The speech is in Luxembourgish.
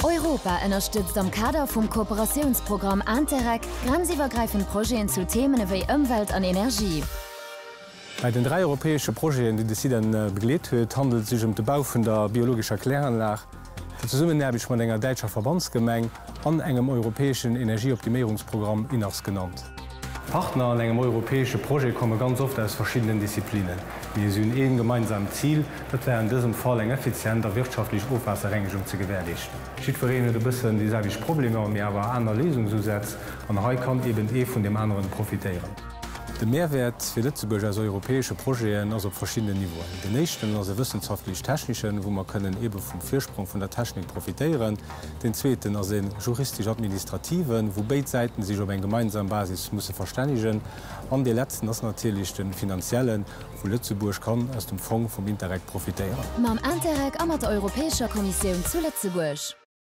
Europa ënnerstëtzt am Kader vum Kooperatiounsprogramm Interreg grenziwwergräifend Projeten zu Themen ewéi Ëmwelt an Energie. Bei den 3 europäesche Projeten, déi de SIDEN begleet huet, handelt et sech ëm de Bau vun der biologescher Kläranlag, der Zesummenaarbecht mat enger däitscher Verbandsgemeng an engem europäeschen Energieoptiméierungsprogramm, INARS genannt. D'Partner an engem europäesche Projet komme ganz oft aus verschiddenen Disziplinnen, mee si hunn ee gemeinsamt Zil, dat war an dësem Fall eng effizient a wirtschaftlech Ofwaasserrengegung ze gewährleeschten. Jiddwereen huet e bëssen déi selwecht Problemer, mee awer aner Léisungsusätz, an hei kann eben ee vun deem aneren profitéieren. De Mehrwäert fir Lëtzebuerg aus europäesche Projeten ass op verschiddenen Niveauen. Den éischten ass e wëssenschaftlech-techneschen, wou mer kënnen ebe vum Virsprong vun der Technik profitéieren. Deen zweeten ass e juristesch-administrativen, wou béid Säiten sech op eng gemeinsam Basis musse verstännegen. An dee letzten ass natierlech de finanziellen, wou Lëtzebuerg kann aus dem Fong vum Interreg profitéieren. Mam Interreg a mat der Europäescher Kommissioun zu Lëtzebuerg.